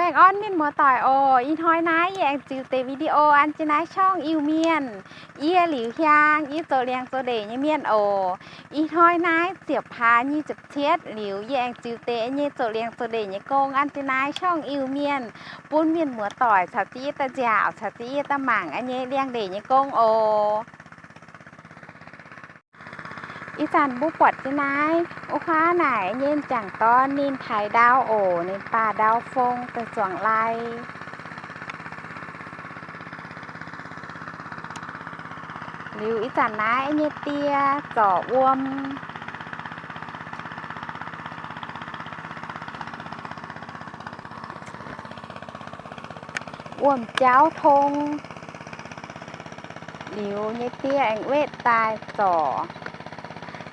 Baengh orn mienh muoz-doic oc. Ih hnoi naaiv yie aengx ziux deix video an jienv naaiv ช่อง Iu-Mienh. Yie Liuz Hiaang, yie zoux liangx zoux ndeic nyei mienh oc. Ih hnoi naaiv ziepc hlaax nyic ziepc cietv liuz, yie aengx ziux deix nyei zoux liangx zoux ndeic nyei gong an jienv naaiv ช่อง Iu-Mienh, bun mienh muoz-doic caux jienv yie daaih nziaauc, caux jienv yie daaih mangc nyei liangx ndeic nyei gong oc. Ih zanc mbuo buatc jienv naaiv wuov huaav naaic nyei m'jangc dorn ninh taaix ndau oc, ninh baac ndau fong daaih zuangx lai. Liuz ih zanc naaiv nyei die zorc wuom. Wuom-jauv tong. Liuz nyei die aengx wetv daaih zorc.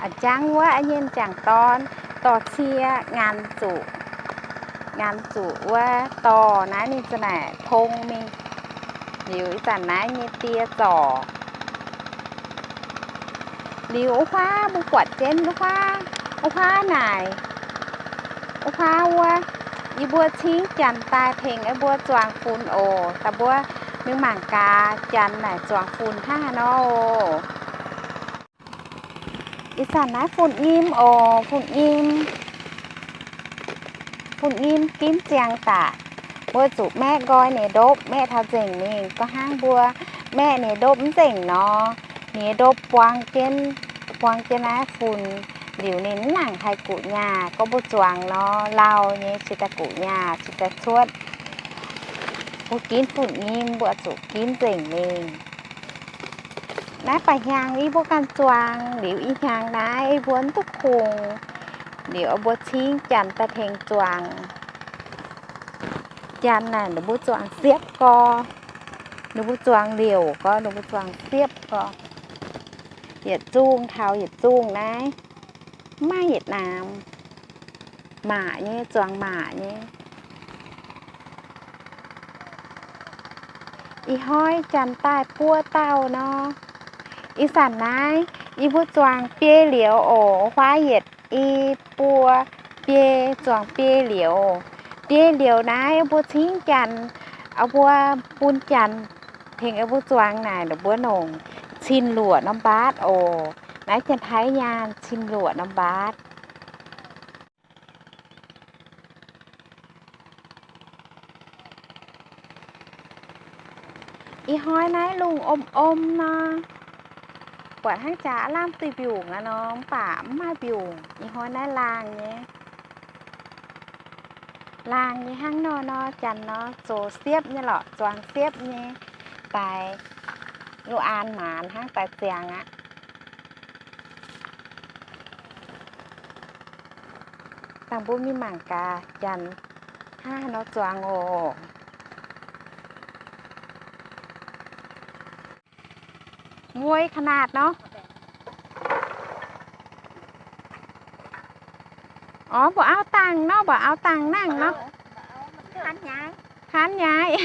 A'jangv wuov nyei m'jangc dorn dorh cie nganx zuqc, nganx zuqc wuov dorh naaiv ninh za'naaic tong mingh. Liuz ih zanc naaiv nyei die zorc. Liuz wuov huaav mbuo buatc jienv wuov huaav, wuov huaav naaic, wuov huaav wuov, yie mbuo cingv janx daaih tengx yie mbuo zuangx funx oc. Da'buo mingh mangc gaax janx naaic zuangx funx hnangv haaix nor oc. Ih zanc naaiv fun-nyim oc, fun-nyim. Fun-nyim ginv ziangx daaih. Mbuo zuqc maeqv nqoi ninh ndopv, maeqv taux nzengc mingh. Gorngv hnangv mbuo maeqv ninh ndopv mv nzengc nor, ninh ndopv buang jienv, buang jienv naaiv fun. Liuz ninh mv nangc haih guqc nyaah. Gorngv mbuo zuangx nor, lauh nyei cingx daaih guqc nyaah, cingx daaih cuotv. Mbuo ginv fun-nyim mbuo zuqc ginv nzengc mingh. Naaiv ba'hnyangx yie mbuo ganh zuangx. Liuz ih hnyangx naaiv yie mbuo mv duqv kungx. Liuz mbuo cingv janx daaih tengx zuangx. Janx naaic ninh mbuo zuangx siepv gorx, ninh mbuo zuangx liouc gorx, ninh mbuo zuangx siepv gorx. Yietc zungh taux yietc zungh naaiv, mv maaih yietc naamx. Maac nyei, zuangx maac nyei. Ih hnoi janx daaih buo dauh nor. Ih zanc naaiv yie mbuo zuangx biei liouz oc. Huaav yietc i buo biei, zuangx biei liouz. Biei liouz naaiv mbuo cingv janx, mbuo bun janx tengx mbuo zuangx naaic, mbuo nongc cin-luoqc norm mbaatv oc. Naaiv janx-taiv nyaanh cin-luoqc norm mbaatv. Ih hnoi naaiv lungh om om nor, buatc hnangv jaax lamh duih mbiungc aqv nor, mv baac mv maaih mbiungc. Ih hnoi naaiv laangh nyei, laangh nyei hnangv nor nor, janx nor zoux siepv nyei lorqc, zuangx siepv nyei, daaih lu aan maanz hnangv daaih ziangx aqv. Dangh mbuo mingh mangc gaax janx hnangv haaix nor zuangx oc. Muei ขนาด nor. Orv, mbuo auv dangh nor, mbuo auv dangh nangh nor. Kaan nyaiv.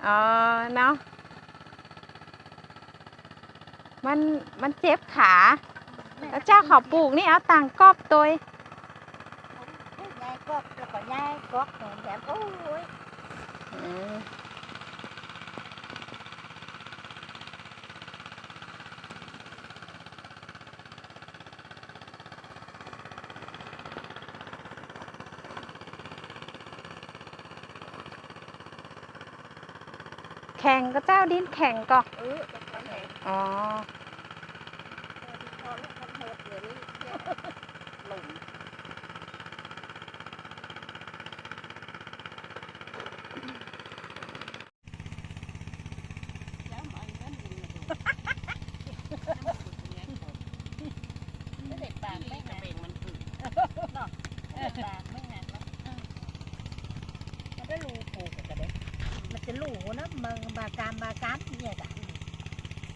Orv, nor. มัน มัน เจ็บขา แล้วเจ้าเขาปลูกนี่เอาต่างกอบตัว แข็งก็เจ้า ดินแข็งก็ อ๋อ มันจะลู่ผูกกันเลย มันจะลู่นะ มึงบาการบาการเนี่ยจ้ะ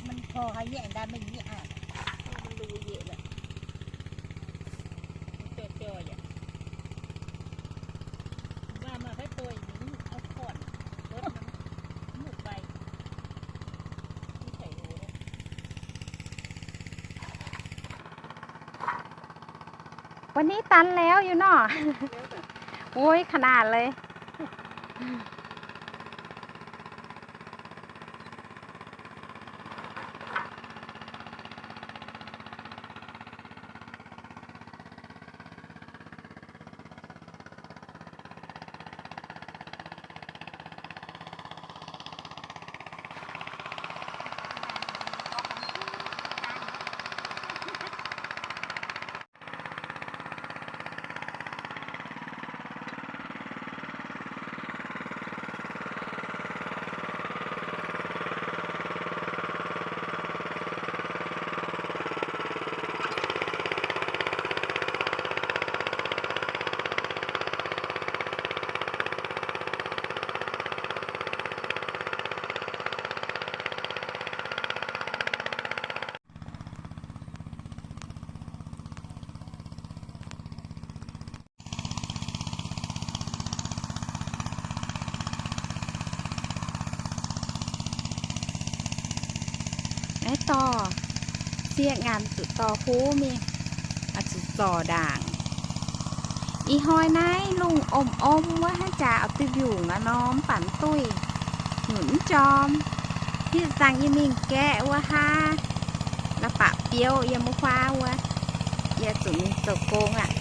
มันพอเขาแย่งได้ไม่เยอะอ่ะ มันลู่เยอะเลย มันจ่อยๆอ่ะ ว่ามาให้ตัวอย่างนี้ เอาขอนรถมันหมุกไป ไม่ใส่หัว วันนี้ตันแล้วอยู่เนาะ Uov, ขนาดเลย Naaiv dorh sieqv nganc zuqc dorh huv mingh, zuqc zorc ndaangc. Ih hnoi naaiv lungh om om wuov, haaix jaax oix duih mbiungc aqv nor, mv baac mv duih, nyunc mv jorm. Hitv zaangc yie mingh gaeqv wuov haav, la'bapc biouv yiem wuov huaav wuov, yie zuqc mingh zoux gong aqv.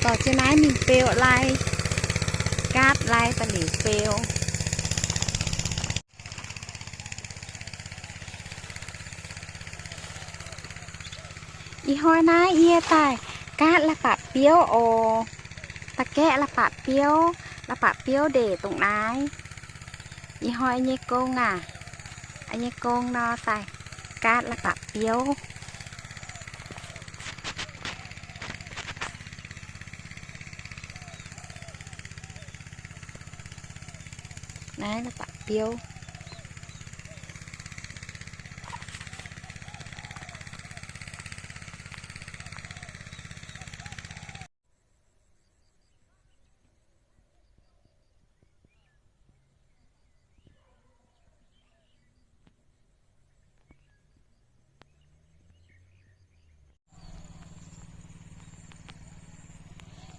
Dorh jienv naaiv mingh beu lai, gaatv lai da'lic beu. Ih hnoi naaiv yie daaih gaatv la'bapc biouv oc. Da'gaeqv la'bapc biouv, la'bapc biouv ndeic dongh naaiv. Ih hnoi nyei gong aac, nyei gong nor daaih gaatv la'bapc biouv. Naaiv la'bapc biouv.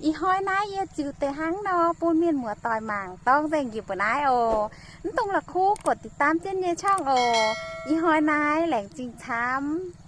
Ih hnoi naaiv yie ziux deix hnangv nor bun mienh muoz-doic mangc dorng nzengc njiec mbuo naaiv oc. Mv dungx la'kuqv กดติดตาม jienv nyei ช่อง oc. Ih hnoi naaiv laengz zingh camv.